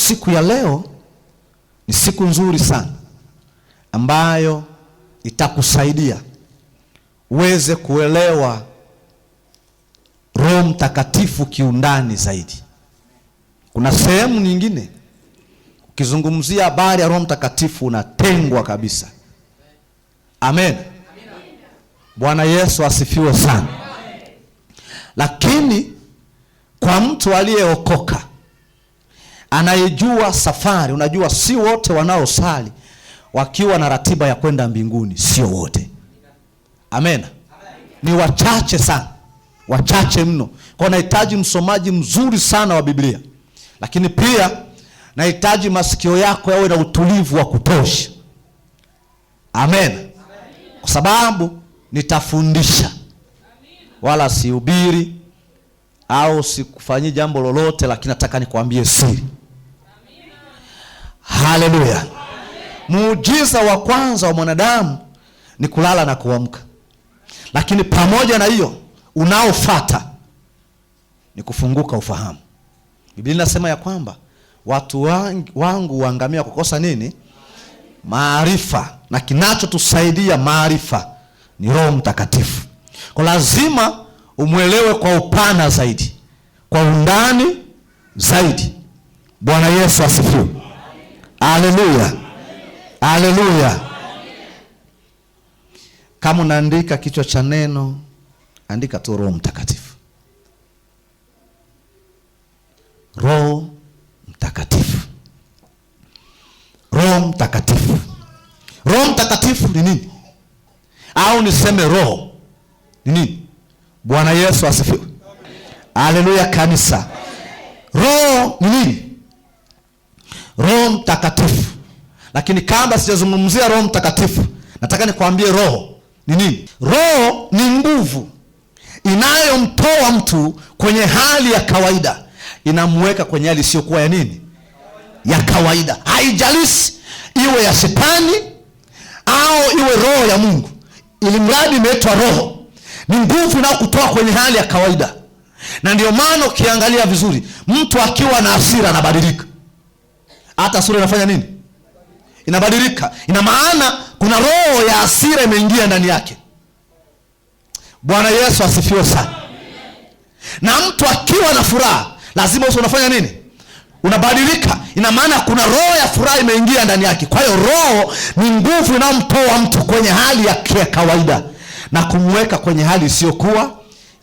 Siku ya leo ni siku nzuri sana ambayo itakusaidia uweze kuelewa Roho Mtakatifu kiundani zaidi. Kuna sehemu nyingine ukizungumzia habari ya Roho Mtakatifu unatengwa kabisa. Amen. Bwana Yesu asifiwe sana. Lakini kwa mtu aliyeokoka, anayejua safari, unajua si wote wanaosali wakiwa na ratiba ya kwenda mbinguni, sio wote. Amen. Ni wachache sana, wachache mno. Kwa nahitaji msomaji mzuri sana wa Biblia. Lakini pia nahitaji masikio yako yawe na utulivu wa kutosha. Amen. Kwa sababu nitafundisha, wala sihubiri au sikufanyi jambo lolote, lakini nataka nikwambie siri. Haleluya. Muujiza wa kwanza wa mwanadamu ni kulala na kuamka. Lakini pamoja na hiyo, unaofuata ni kufunguka ufahamu. Biblia inasema ya kwamba watu wangu huangamia kukosa nini? Maarifa. Na kinachotusaidia maarifa ni Roho Mtakatifu. Kwa lazima umwelewe kwa upana zaidi, kwa undani zaidi. Bwana Yesu asifiwe. Haleluya. Haleluya. Kama unaandika kichwa cha neno, andika tu Roho Mtakatifu. Roho Mtakatifu. Roho Mtakatifu. Roho Mtakatifu ni nini? Au niseme Roho ni nini? Bwana Yesu asifiwe. Haleluya kanisa. Roho ni nini? Roho Mtakatifu. Lakini kabla sijazungumzia Roho Mtakatifu, nataka nikwambie Roho ni nini? Roho ni nguvu inayomtoa mtu kwenye hali ya kawaida, inamweka kwenye hali isiyokuwa ya nini? Ya kawaida. Haijalishi iwe ya shetani au iwe roho ya Mungu, ili mradi imeitwa roho. Ni nguvu inayokutoa kwenye hali ya kawaida. Na ndio maana ukiangalia vizuri, mtu akiwa na hasira anabadilika. Hata sura inafanya nini? Inabadilika. Ina maana kuna roho ya hasira imeingia ndani yake. Bwana Yesu asifiwe sana. Na mtu akiwa na furaha, lazima uso unafanya nini? Unabadilika. Ina maana kuna roho ya furaha imeingia ndani yake. Kwa hiyo roho ni nguvu inayomtoa mtu kwenye hali ya kawaida na kumweka kwenye hali isiyokuwa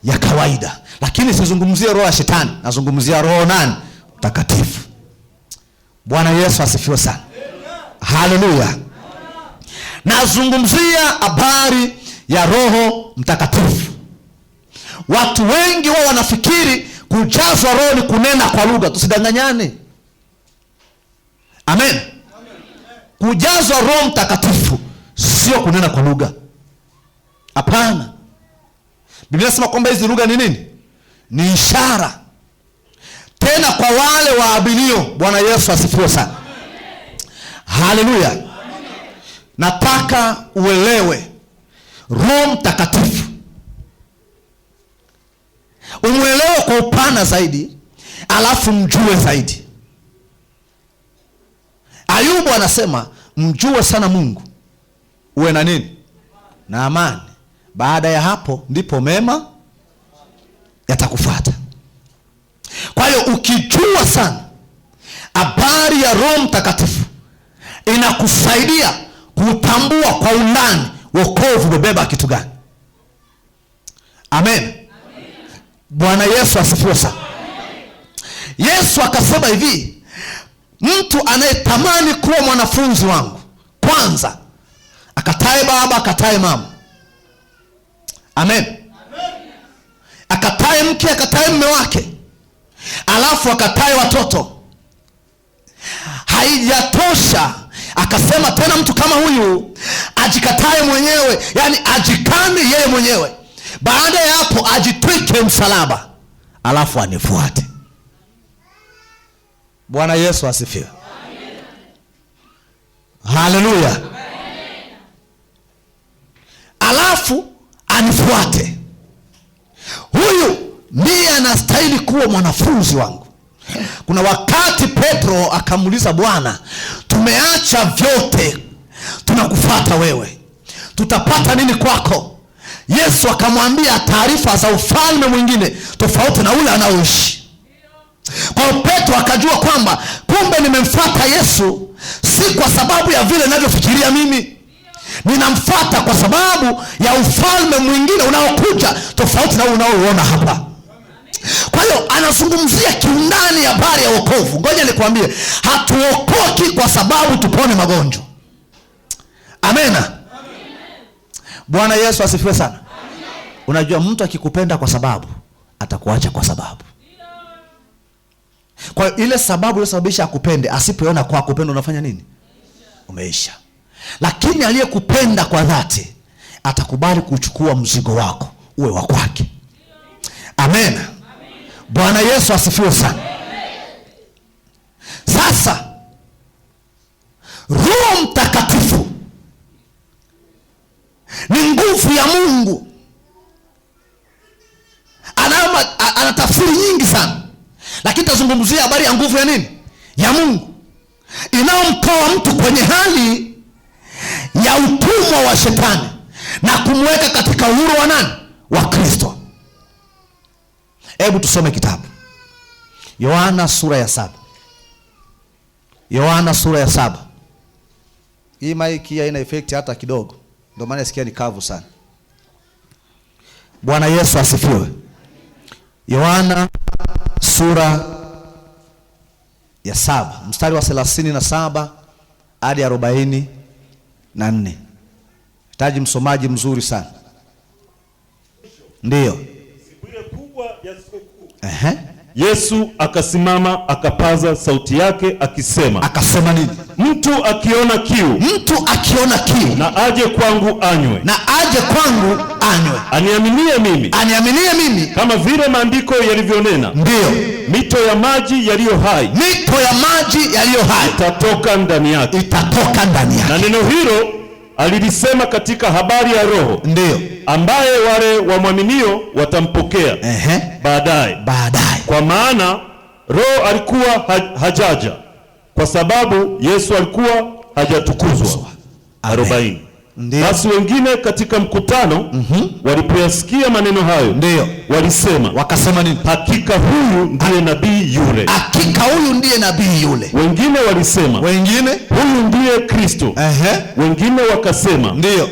ya kawaida. Lakini sizungumzie roho ya shetani, nazungumzia roho nani? Mtakatifu. Bwana Yesu asifiwe sana. Haleluya. Nazungumzia habari ya Roho Mtakatifu. Watu wengi wao wanafikiri kujazwa roho ni kunena kwa lugha. Tusidanganyane. Amen. Kujazwa Roho Mtakatifu sio kunena kwa lugha. Hapana. Biblia inasema kwamba hizi lugha ni nini? Ni ishara. Tena kwa wale waaminio. Bwana Yesu asifiwe sana. Haleluya. Nataka uelewe Roho Mtakatifu. Umuelewe kwa upana zaidi, alafu mjue zaidi. Ayubu anasema mjue sana Mungu, uwe na nini? Na amani. Baada ya hapo ndipo mema yatakufuata. Kwa hiyo ukijua sana habari ya Roho Mtakatifu, inakusaidia kutambua kwa undani wokovu umebeba kitu gani. Amen. Bwana Yesu asifiwe sana. Yesu akasema hivi, mtu anayetamani kuwa mwanafunzi wangu, kwanza akatae baba, akatae mama. Amen. Akatae mke, akatae mume wake, alafu akatae watoto. Haijatosha, akasema tena mtu kama huyu ajikatae mwenyewe, yani ajikane yeye mwenyewe. Baada ya hapo ajitwike msalaba, alafu anifuate. Bwana Yesu asifiwe. Haleluya. Alafu anifuate. Huyu ndiye anastahili kuwa mwanafunzi wangu. Kuna wakati Petro akamuuliza Bwana, tumeacha vyote tunakufuata wewe, tutapata nini kwako? Yesu akamwambia taarifa za ufalme mwingine tofauti na ule anaoishi. Kwa hiyo Petro akajua kwamba kumbe nimemfuata Yesu si kwa sababu ya vile ninavyofikiria mimi, ninamfuata kwa sababu ya ufalme mwingine unaokuja tofauti na unaouona hapa. Kwa hiyo anazungumzia kiundani habari ya wokovu. Ngoja nikwambie, hatuokoki kwa sababu tupone magonjwa. Amena. Bwana Yesu asifiwe sana. Unajua mtu akikupenda kwa sababu, atakuacha kwa sababu. Kwa hiyo ile sababu iliyosababisha akupende, asipoona kwa kupenda unafanya nini? Umeisha. Lakini aliyekupenda kwa dhati atakubali kuchukua mzigo wako uwe wa kwake. Amen. Bwana Yesu asifiwe sana. Sasa Roho Mtakatifu ni nguvu ya Mungu. Ana tafsiri nyingi sana, lakini tazungumzia habari ya nguvu ya nini? Ya Mungu, inayomtoa mtu kwenye hali ya utumwa wa shetani na kumweka katika uhuru wa nani? Wa Kristo. Hebu tusome kitabu Yohana sura ya 7. Yohana sura ya 7. Hii mic haina effect hata kidogo, ndio maana sikia ni kavu sana. Bwana Yesu asifiwe. Yohana sura ya 7 mstari wa 37 hadi 44. Hitaji msomaji mzuri sana. Ndiyo. Siku ile kubwa ya sikukuu. Yesu akasimama akapaza sauti yake akisema. Akasema nini? Mtu akiona kiu. Mtu akiona kiu. Na aje kwangu anywe. Na aje kwangu anywe. Aniaminie mimi. Aniaminie mimi. Kama vile maandiko yalivyonena. Ndiyo. Mito ya maji yaliyo hai. Mito ya maji yaliyo hai. Itatoka ndani yake. Itatoka ndani yake. Na neno hilo alilisema katika habari ya Roho. Ndiyo. Ambaye wale wamwaminio watampokea. Baadaye. Baadaye. Kwa maana Roho alikuwa hajaja, kwa sababu Yesu alikuwa hajatukuzwa. 40. Basi wengine katika mkutano walipoyasikia maneno hayo, ndiyo, walisema, wakasema nini? Hakika huyu ndiye nabii yule. Hakika huyu ndiye nabii yule. Wengine walisema, wengine, huyu ndiye Kristo. Wengine wakasema, ndiyo,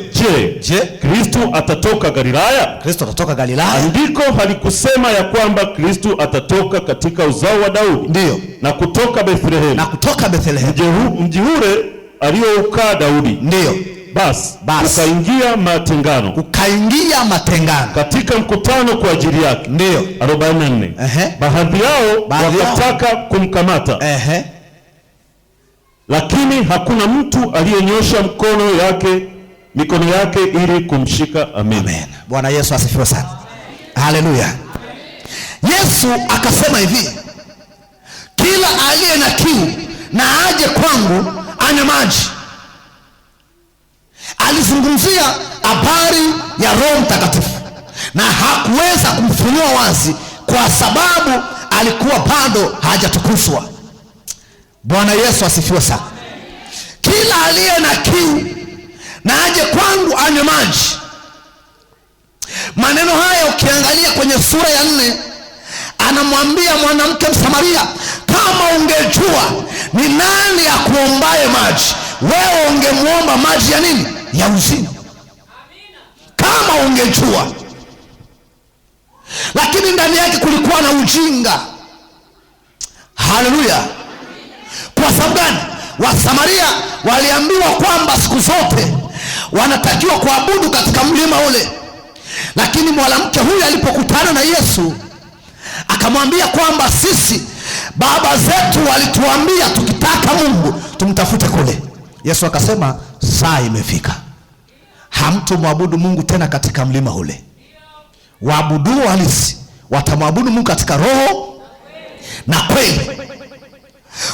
je, Kristo atatoka Galilaya? Kristo atatoka Galilaya? Andiko halikusema ya kwamba Kristo atatoka katika uzao wa Daudi, ndiyo, na kutoka Bethlehemu, na kutoka Bethlehemu, mji ule aliyoukaa Daudi, ndiyo. Basi kukaingia matengano. Kukaingia matengano katika mkutano kwa ajili yake. Ndiyo. 44. Baadhi yao wakataka kumkamata. Lakini hakuna mtu aliyenyosha mikono yake ili kumshika. Amen. Amen. Bwana Yesu asifiwe sana. Haleluya. Yesu akasema hivi, kila aliye na kiu na aje kwangu anywe maji. Alizungumzia habari ya Roho Mtakatifu na hakuweza kumfunua wazi kwa sababu alikuwa bado hajatukuzwa. Bwana Yesu asifiwe sana. Kila aliye na kiu na aje kwangu anywe maji. Maneno haya ukiangalia kwenye sura ya 4, anamwambia mwanamke Msamaria, kama ungejua ni nani akuombaye maji, wewe ungemuomba maji ya nini? Ya uzima. Kama ungejua. Lakini ndani yake kulikuwa na ujinga. Haleluya. Kwa sababu gani? Wasamaria waliambiwa kwamba siku zote wanatakiwa kuabudu katika mlima ule. Lakini mwanamke huyu alipokutana na Yesu akamwambia kwamba sisi baba zetu walituambia tukitaka Mungu tumtafute kule. Yesu akasema saa imefika, hamtumwabudu Mungu tena katika mlima ule. Waabudu halisi watamwabudu Mungu katika roho na kweli.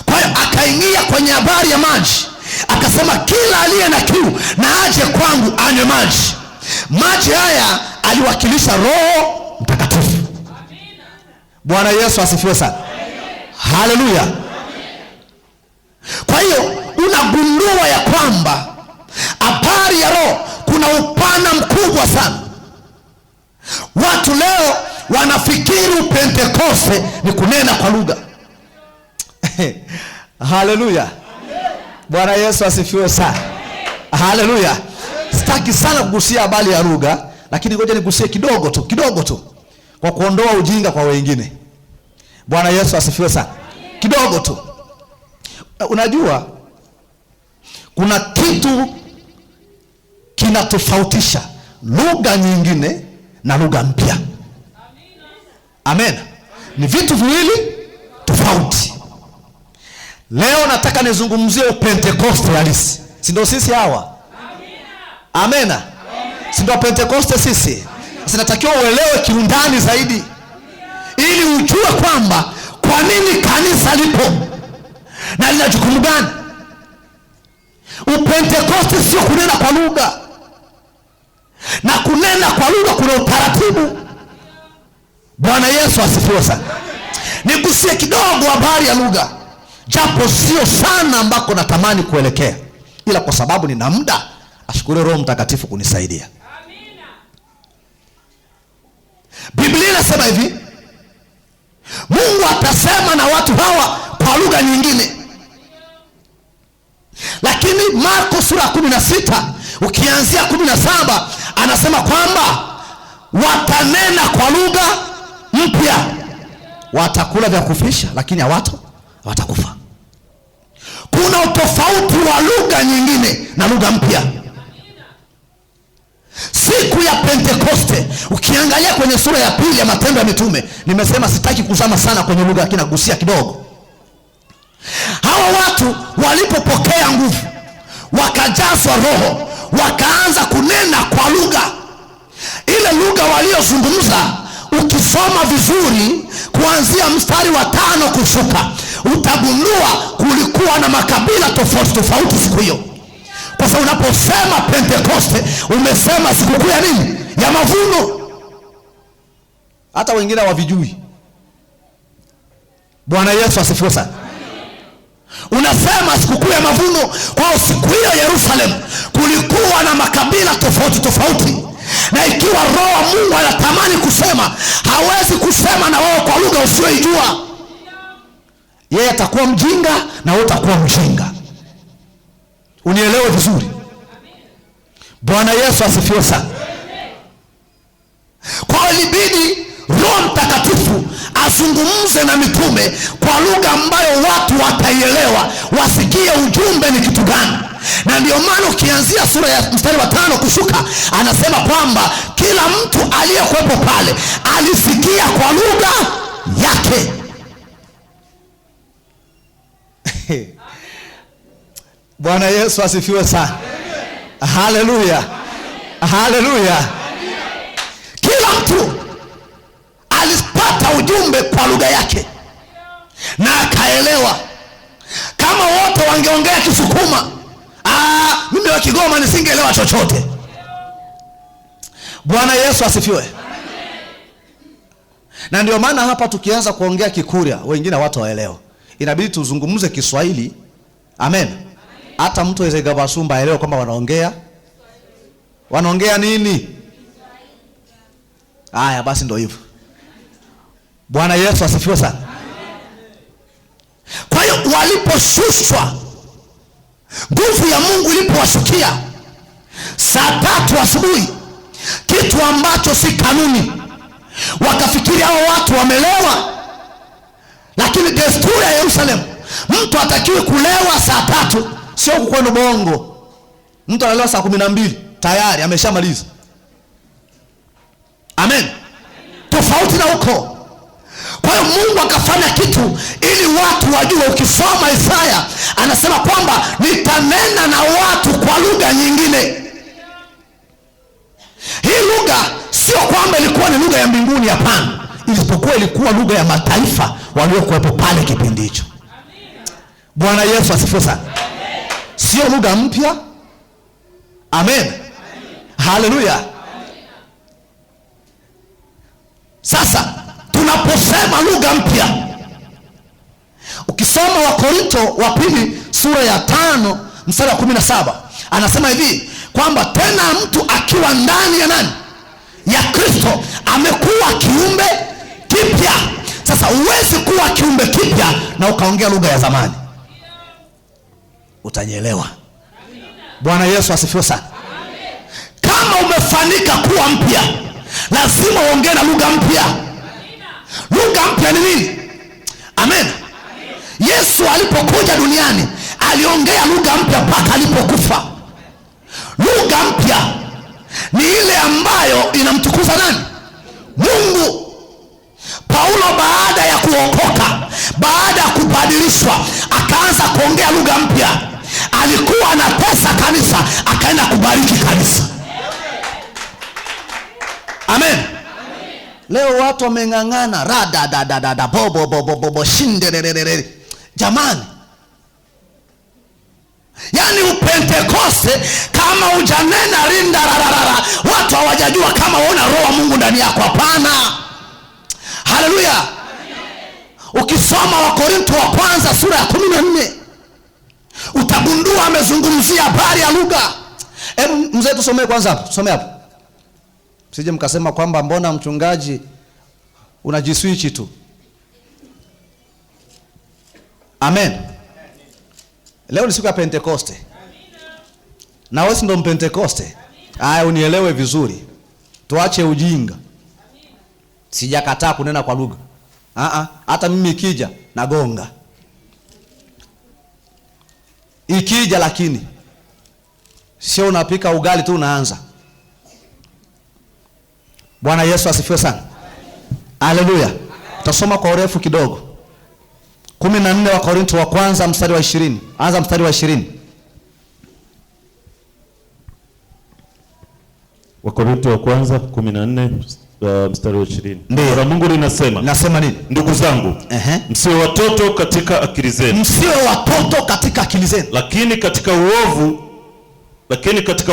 Kwa hiyo akaingia kwenye habari ya maji, akasema kila aliye na kiu na aje kwangu anywe maji. Maji haya aliwakilisha Roho Mtakatifu. Bwana Yesu asifiwe sana. Haleluya. Kwa hiyo unagundua ya kwamba habari ya Roho kuna upana mkubwa sana. Watu leo wanafikiri Pentekoste ni kunena kwa lugha. Haleluya. Bwana Yesu asifiwe sana. Haleluya. Sitaki sana kugusia habari ya lugha, lakini ngoja nigusie kidogo tu, kidogo tu, kwa kuondoa ujinga kwa wengine. Bwana Yesu asifiwe sana. Kidogo tu. Unajua kuna kitu kinatofautisha lugha nyingine na lugha mpya. Amen. Ni vitu viwili tofauti. Leo nataka nizungumzie Pentekoste halisi. Si ndio sisi hawa? Amen. Si ndio Pentekoste sisi? Sasa natakiwa uelewe kiundani zaidi ili ujue kwamba kwa nini kanisa lipo na lina jukumu gani. Upentekoste sio kunena kwa lugha. Na kunena kwa lugha kuna utaratibu. Bwana Yesu asifiwe sana. Nigusie kidogo habari ya lugha, japo sio sana ambako natamani kuelekea, ila kwa sababu nina muda, ashukuru Roho Mtakatifu kunisaidia. Amina. Biblia inasema hivi, Mungu atasema na watu hawa kwa lugha nyingine. Lakini Marko sura 16 ukianzia 17 anasema kwamba watanena kwa lugha mpya, watakula vya kufisha lakini hawatakufa. Kuna utofauti wa lugha nyingine na lugha mpya. Siku ya Pentekoste, ukiangalia kwenye sura ya 2 ya Matendo ya Mitume, nimesema sitaki kuzama sana kwenye lugha, lakini nagusia kidogo. Hawa watu walipopokea nguvu, wakajazwa Roho, wakaanza kunena kwa lugha. Ile lugha waliozungumza, ukisoma vizuri kuanzia mstari wa 5 kushuka, utagundua kulikuwa na makabila tofauti tofauti siku hiyo. Kwa sababu unaposema Pentekoste umesema sikukuu ya nini? Ya mavuno. Hata wengine hawavijui. Bwana Yesu asifiwe sana. Unasema sikukuu ya mavuno. Kwa siku hiyo Yerusalemu kulikuwa na makabila tofauti tofauti. Na ikiwa Roho wa Mungu anatamani kusema, hawezi kusema na wewe kwa lugha usiyoijua. Yeye atakuwa mjinga na wewe utakuwa mjinga. Unielewe vizuri. Bwana Yesu asifiwe sana. Kwa ilibidi Roho Mtakatifu azungumze na mitume kwa lugha ambayo watu wataielewa, wasikie ujumbe ni kitu gani. Na ndio maana ukianzia sura ya mstari wa 5 kushuka, anasema kwamba kila mtu aliyekuwepo pale alisikia kwa lugha yake. Bwana Yesu asifiwe sana. Haleluya. Haleluya. Kila mtu alipata ujumbe kwa lugha yake na akaelewa. Kama wote wangeongea Kisukuma, mimi wa Kigoma nisingeelewa chochote. Bwana Yesu asifiwe. Na ndio maana hapa tukianza kuongea Kikurya wengine watu waelewa. Inabidi tuzungumze Kiswahili. Amen. Hata mtu Ezegabasumba aelewe kwamba wanaongea nini. Haya basi ndio hivyo. Bwana Yesu asifiwe sana. Kwa hiyo waliposhushwa, nguvu ya Mungu ilipowashukia saa 3 asubuhi, kitu ambacho si kanuni, wakafikiri hao watu wamelewa. Lakini desturi ya Yerusalemu, mtu hatakiwi kulewa saa 3. Sio kwenu Bongo, mtu analewa saa 12 tayari ameshamaliza. Amen. Tofauti na huko. Kwa hiyo Mungu akafanya kitu ili watu wajue. Ukisoma Isaya anasema kwamba nitanena na watu kwa lugha nyingine. Hii lugha sio kwamba ilikuwa ni lugha ya mbinguni, hapana, isipokuwa ilikuwa lugha ya mataifa waliokuwepo pale kipindi hicho. Bwana Yesu asifiwe sana. Sio lugha mpya. Amen. Haleluya. Sasa tunaposema lugha mpya, Ukisoma Wakorinto wa pili sura ya 5 mstari wa 17, anasema hivi kwamba tena mtu akiwa ndani ya nani? Ya Kristo, amekuwa kiumbe kipya. Sasa huwezi kuwa kiumbe kipya na ukaongea lugha ya zamani. Utanielewa. Bwana Yesu asifiwe sana. Kama umefanyika kuwa mpya, lazima uongee na lugha mpya. Lugha mpya ni nini? Amen. Yesu alipokuja duniani aliongea lugha mpya mpaka alipokufa. Lugha mpya ni ile ambayo inamtukuza nani? Mungu. Paulo baada ya kuokoka, baada ya kubadilishwa, akaanza kuongea lugha mpya. Alikuwa anatesa kanisa, akaenda kubariki kanisa. Amen. Leo watu wameng'ang'ana rada da da da da bobo bobo bobo shindererere. Jamani, yaani upentekoste kama hujanena rinda rarara, watu hawajajua kama una roho wa Mungu ndani yako. Hapana. Haleluya. Ukisoma Wakorinto wa kwanza sura ya 14 utagundua amezungumzia habari ya lugha. Hebu mzee tusomee kwanza hapo. Tusomee hapo. Msije mkasema kwamba mbona mchungaji unajiswitch tu. Amen. Leo ni siku ya Pentekoste. Na wewe si ndo Mpentekoste? Haya, unielewe vizuri. Tuache ujinga. Sijakataa kunena kwa lugha. Hata mimi ikija nagonga. Ikija, lakini sio unapika ugali tu unaanza. Bwana Yesu asifiwe sana. Haleluya. Tutasoma kwa urefu kidogo. 14 wa Korinto wa kwanza mstari wa 20. Anza mstari wa 20. Wakorinto wa kwanza 14 mstari wa 20. Ndio. Na Mungu linasema. Nasema nini? Ndugu zangu, msiwe watoto katika akili zenu. Msiwe watoto katika akili zenu. Lakini katika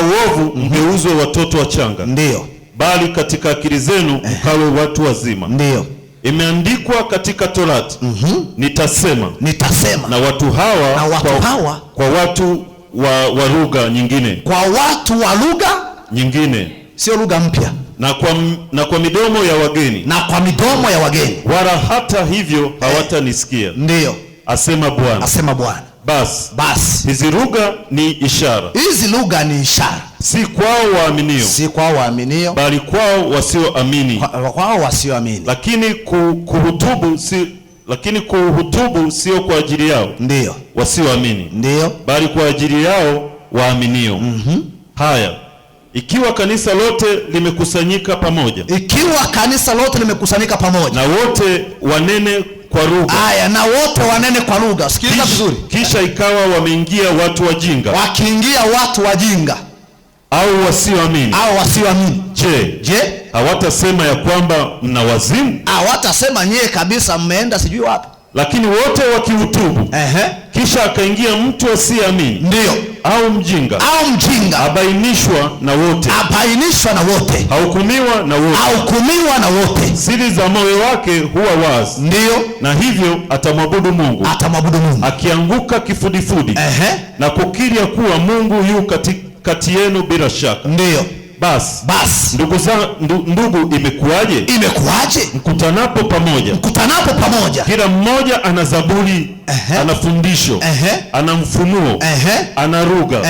uovu mgeuzwe watoto wachanga. Ndio. Bali katika akili zenu mkawe watu wazima. Ndio. Imeandikwa katika Torati, nitasema. Nitasema. Na watu hawa, na watu hawa kwa watu wa lugha nyingine. Kwa watu wa lugha nyingine. Sio lugha mpya. Na kwa midomo ya wageni. Na kwa midomo ya wageni. Wala hata hivyo hawatanisikia. Ndio. Asema Bwana. Asema Bwana. Basi. Hizi lugha ni ishara. Hizi lugha ni ishara. Si kwao waaminio. Si kwao waaminio. Bali kwao wasioamini. Kwao wasioamini. Lakini kuhutubu sio kwa ajili yao. Ndio. Wasioamini. Ndio. Bali kwa ajili yao waaminio. Haya. Ikiwa kanisa lote limekusanyika pamoja. Ikiwa kanisa lote limekusanyika pamoja. Na wote wanene kwa lugha. Haya, na wote wanene kwa lugha. Sikiliza vizuri. Kisha ikawa wameingia watu wajinga. Wakiingia watu wajinga. Au wasioamini. Au wasioamini. Je, hawatasema ya kwamba mna wazimu? Hawatasema nyie kabisa mmeenda sijui wapi. Lakini wote wakihutubu. Kisha akaingia mtu asiyeamini. Ndio. Au mjinga. Au mjinga. Abainishwa na wote. Abainishwa na wote. Hahukumiwa na wote. Hahukumiwa na wote. Siri za moyo wake huwa wazi. Ndio. Na hivyo atamwabudu Mungu. Atamwabudu Mungu. Akianguka kifudifudi. Na kukiri ya kuwa Mungu yu kati yenu bila shaka. Ndio. Basi. Basi. Ndugu, imekuwaje? Imekuwaje? Mkutanapo pamoja. Mkutanapo pamoja. Kila mmoja ana zaburi, ana fundisho, ana mfunuo, ana lugha,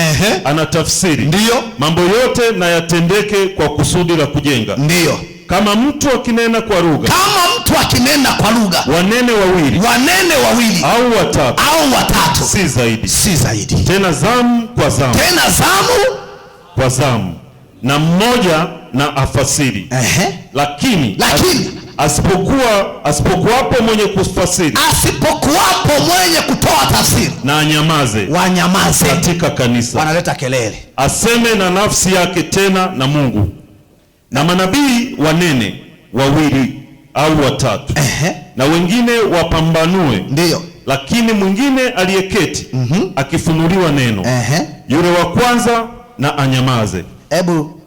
ana tafsiri. Ndio. Mambo yote na yatendeke kwa kusudi la kujenga. Ndio. Kama mtu akinena kwa lugha. Kama mtu akinena kwa lugha. Wanene wawili. Wanene wawili. Au watatu. Au watatu. Si zaidi. Si zaidi. Tena zamu kwa zamu. Tena zamu kwa zamu. Na mmoja na afasiri. Lakini asipokuwapo mwenye kufasiri, asipokuwapo mwenye kutoa tafsiri, na anyamaze. Wanyamaze. Katika kanisa. Wanaleta kelele. Aseme na nafsi yake tena na Mungu. Na manabii wanene wawili au watatu. Na wengine wapambanue. Ndio. Lakini mwingine aliyeketi akifunuliwa neno, yule wa kwanza na anyamaze. Hebu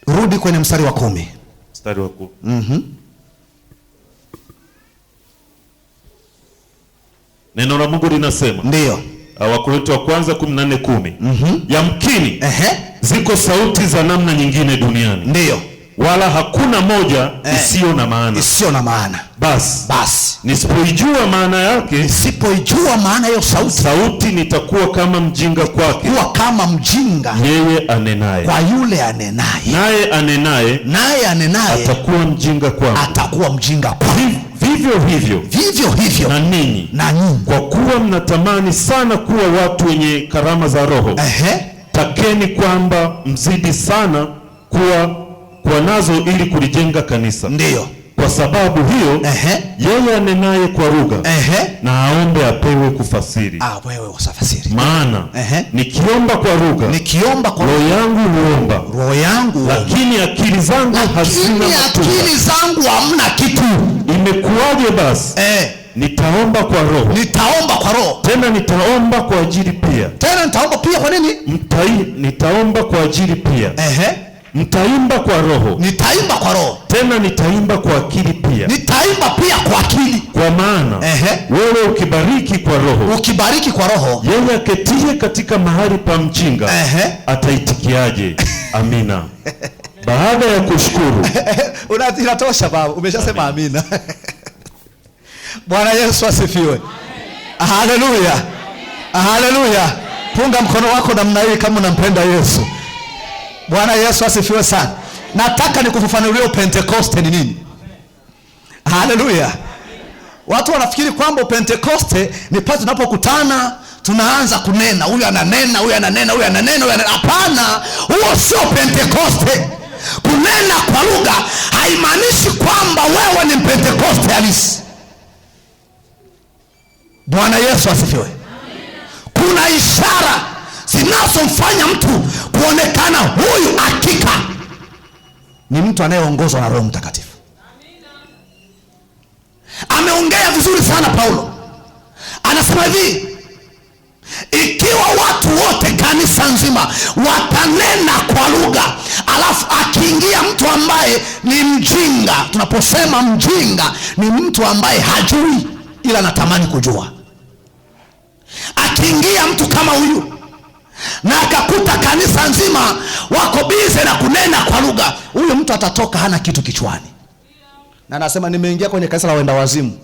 rudi kwenye mstari wa 10. Mstari wa 10. Neno la Mungu linasema. Ndiyo. Wakorintho wa kwanza 14:10. Yamkini ziko sauti za namna nyingine duniani. Ndiyo. Wala hakuna moja isiyo na maana. Isiyo na maana. Basi nisipoijua maana yake, nisipoijua maana hiyo sauti nitakuwa kama mjinga kwake. Kuwa kama mjinga yeye anenaye. Kwa yule anenaye. Naye anenaye atakuwa mjinga kwangu. Atakuwa mjinga kwangu. Vivyo hivyo. Vivyo hivyo. Na ninyi. Na ninyi. Kwa kuwa mnatamani sana kuwa watu wenye karama za roho. Takeni kwamba mzidi sana kuwa nazo ili kulijenga kanisa. Ndiyo. Kwa sababu hiyo, yeye anenaye kwa lugha na aombe apewe kufasiri. Wewe usafasiri. Maana nikiomba kwa lugha, roho yangu huomba. Roho yangu huomba. Lakini akili zangu hazina matunda. Akili zangu hamna kitu. Imekuwaje basi? Nitaomba kwa roho. Nitaomba kwa roho. Tena nitaomba kwa ajili pia. Tena nitaomba pia kwa nini? Nitaomba kwa ajili pia. Nitaimba kwa roho. Nitaimba kwa roho. Tena nitaimba kwa akili pia. Nitaimba pia kwa akili. Kwa maana wewe ukibariki kwa roho. Ukibariki kwa roho. Yeye aketie katika mahali pa mjinga ataitikiaje? Amina. Baada ya kushukuru. Inatosha baba, umeshasema amina. Bwana Yesu asifiwe. Haleluya. Haleluya. Punga mkono wako namna hii kama unampenda Yesu. Bwana Yesu asifiwe sana. Nataka nikufafanulie Pentekoste ni nini. Haleluya. Watu wanafikiri kwamba Pentekoste ni pale tunapokutana tunaanza kunena, huyu ananena, huyu ananena, huyu ananena, huyu ananena. Hapana, huo sio Pentekoste. Kunena kwa lugha haimaanishi kwamba wewe ni Pentekoste halisi. Bwana Yesu asifiwe. Kuna ishara zinazomfanya mtu kuonekana huyu hakika ni mtu anayeongozwa na Roho Mtakatifu. Ameongea vizuri sana Paulo. Anasema hivi, ikiwa watu wote kanisa nzima watanena kwa lugha, alafu akiingia mtu ambaye ni mjinga. Tunaposema mjinga ni mtu ambaye hajui ila anatamani kujua. Akiingia mtu kama huyu na akakuta kanisa nzima wako bize na kunena kwa lugha, huyu mtu atatoka hana kitu kichwani. Na anasema nimeingia kwenye kanisa la wenda wazimu.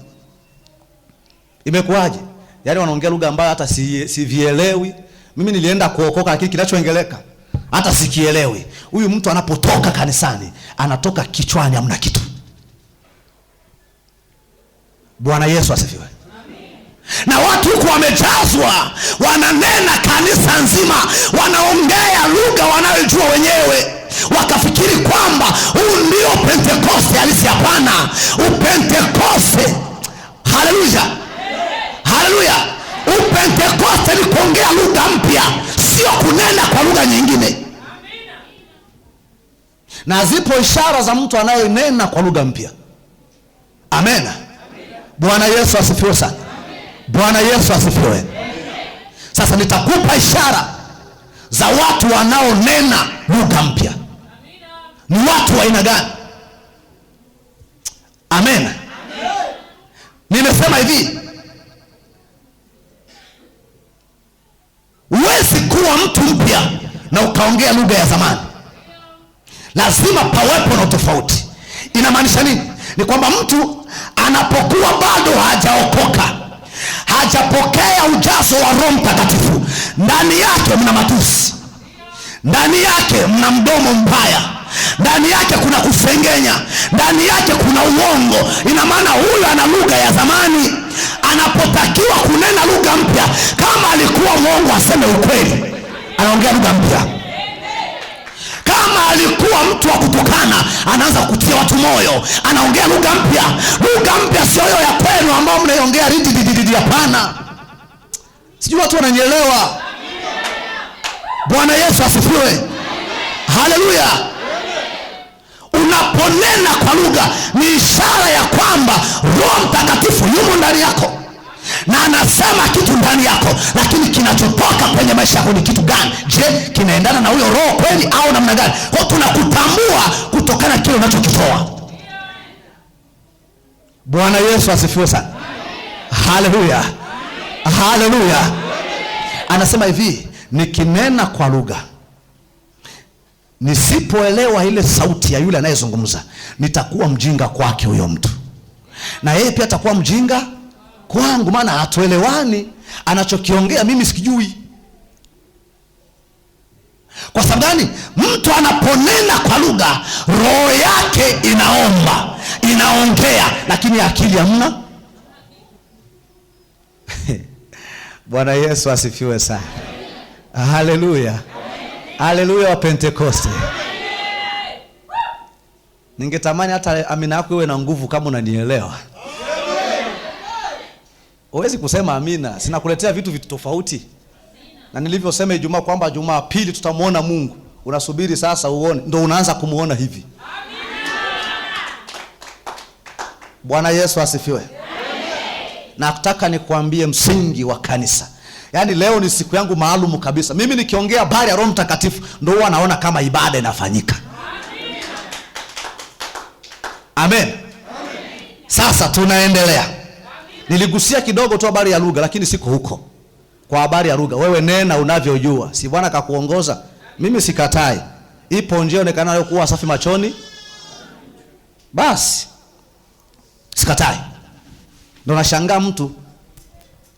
Imekuwaje? Yaani wanaongea lugha ambayo hata sivielewi. Mimi nilienda kuokoka lakini kinachoengeleka hata sikielewi. Huyu mtu anapotoka kanisani, anatoka kichwani hamna kitu. Bwana Yesu asifiwe. Na watu huku wamejazwa, wananena kanisa nzima, wanaongea lugha wanayojua wenyewe, wakafikiri kwamba huu ndio Pentekoste halisi. Hapana, upentekoste, haleluya, haleluya, upentekoste ni kuongea lugha mpya, sio kunena kwa lugha nyingine. Na zipo ishara za mtu anayenena kwa lugha mpya. Amen. Bwana Yesu asifiwe sana. Bwana Yesu asifiwe. Sasa nitakupa ishara za watu wanaonena lugha mpya. Ni watu wa aina gani? Amen. Nimesema hivi, huwezi kuwa mtu mpya na ukaongea lugha ya zamani. Lazima pawepo na tofauti. Inamaanisha nini? Ni kwamba mtu anapokuwa bado hajaokoka, hajapokea ujazo wa Roho Mtakatifu, ndani yake mna matusi, ndani yake mna mdomo mbaya, ndani yake kuna kusengenya, ndani yake kuna uongo. Ina maana huyu ana lugha ya zamani. Anapotakiwa kunena lugha mpya, kama alikuwa mwongo aseme ukweli, anaongea lugha mpya. Kama alikuwa mtu wa kutukana, anaanza kutia watu moyo, anaongea lugha mpya. Lugha mpya sio hiyo ya kwenu ambao mnaiongea ridi. Hapana. Sijui watu wananielewa. Bwana Yesu asifiwe. Haleluya. Unaponena kwa lugha ni ishara ya kwamba Roho Mtakatifu yumo ndani yako na anasema kitu ndani yako, lakini kinachotoka kwenye maisha yako ni kitu gani? Je, kinaendana na huyo roho kweli au namna gani? Kwa tunakutambua kutokana kile unachokitoa. Bwana Yesu asifiwe sana. Haleluya. Haleluya. Anasema hivi, nikinena kwa lugha nisipoelewa ile sauti ya yule anayezungumza, nitakuwa mjinga kwake huyo mtu, na yeye pia atakuwa mjinga kwangu, maana hatuelewani. Anachokiongea mimi sikijui. Kwa sababu gani? Mtu anaponena kwa lugha, roho yake inaomba, inaongea, lakini akili hamna. Bwana Yesu asifiwe sana. Haleluya. Haleluya wa Pentekoste. Ningetamani hata amina yako iwe na nguvu kama unanielewa. Huwezi kusema amina, sinakuletea vitu tofauti. Na nilivyosema Ijumaa kwamba Jumapili tutamuona Mungu. Unasubiri sasa uone, ndio unaanza kumuona hivi. Bwana Yesu asifiwe. Nataka nikuambie msingi wa kanisa. Yaani leo ni siku yangu maalumu kabisa. Mimi nikiongea habari ya Roho Mtakatifu ndio huwa naona kama ibada inafanyika. Amen. Sasa tunaendelea. Niligusia kidogo tu habari ya lugha, lakini siko huko. Kwa habari ya lugha, wewe nena unavyojua. Si Bwana kakuongoza? Mimi sikatai. Ipo njia onekanayo kuwa safi machoni. Basi sikatai. Ndio nashangaa mtu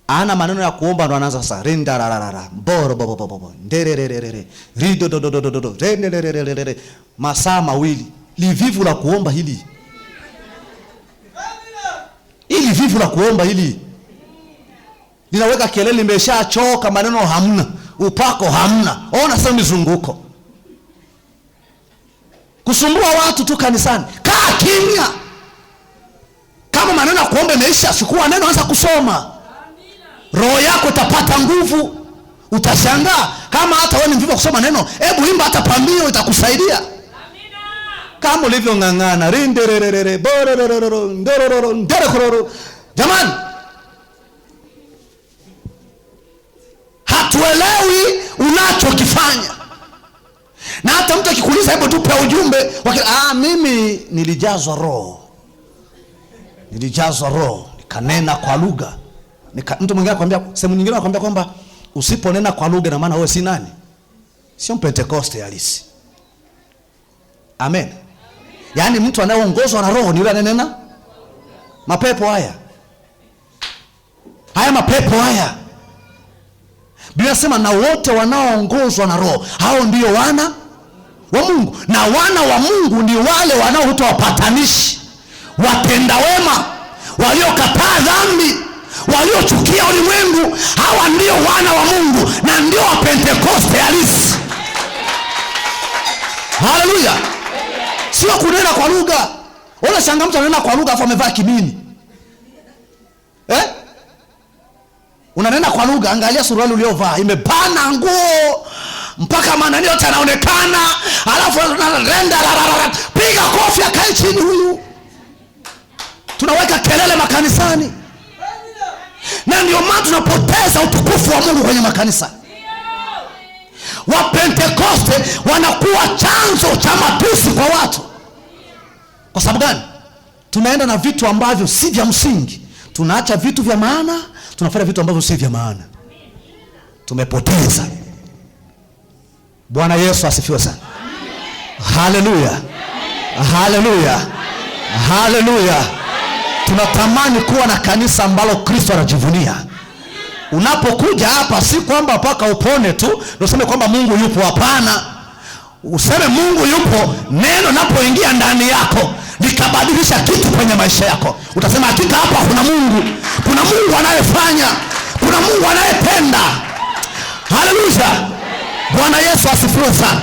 ana maneno ya kuomba ndo anaanza sasa rinda la la la boro bo bo bo nderererere rido do do do do do renderererere, masaa mawili. Livivu la kuomba hili. Hili vivu la kuomba hili. Linaweka kelele, nimeshachoka, maneno hamna, upako hamna. Ona sasa mizunguko. Kusumbua watu tu kanisani. Kaa kimya. Kama maneno ya kuomba imeisha, chukua neno anza kusoma. Roho yako itapata nguvu. Utashangaa kama hata wewe ni mvivu kusoma neno, hebu imba hata pambio, itakusaidia. Kama ulivyong'ang'ana rindererere bororororo ndorororo nderekororo. Jamani, hatuelewi unachokifanya. Na hata mtu akikuuliza hebu tupe ujumbe, mimi nilijazwa roho. Nilijazwa roho, nikanena kwa lugha. Mtu mwingine anakuambia, sehemu nyingine anakuambia kwamba usiponena kwa lugha na maana wewe si nani? Sio Pentekoste halisi. Amen. Yaani mtu anayeongozwa na roho ni yule ananena mapepo haya. Haya mapepo haya. Biblia inasema na wote wanaoongozwa na roho, hao ndio wana wa Mungu. Na wana wa Mungu ni wale wanaoitwa wapatanishi, watenda wema, waliokataa dhambi, waliochukia ulimwengu. Hawa ndio wana wa Mungu na ndio wa Pentekoste halisi. Haleluya. Sio kunena kwa lugha. Ona shanga mtu ananena kwa lugha afu amevaa kimini. Unanena kwa lugha, angalia suruali uliyovaa, imebana nguo mpaka manani yote yanaonekana, alafu renda la piga kofi akae chini huyu. Tunaweka kelele makanisani. Na ndio maana tunapoteza utukufu wa Mungu kwenye makanisa. Wa Pentekoste wanakuwa chanzo cha matusi kwa watu. Kwa sababu gani? Tunaenda na vitu ambavyo si vya msingi. Tunaacha vitu vya maana, tunafanya vitu ambavyo si vya maana. Tumepoteza. Bwana Yesu asifiwe sana. Haleluya. Haleluya. Haleluya. Tunatamani kuwa na kanisa ambalo Kristo anajivunia. Unapokuja hapa si kwamba paka upone tu ndio useme kwamba Mungu yupo. Hapana. Useme Mungu yupo, neno linapoingia ndani yako likabadilisha kitu kwenye maisha yako. Utasema hakika hapa kuna Mungu. Kuna Mungu anayefanya, kuna Mungu anayetenda. Haleluya. Bwana Yesu asifiwe sana.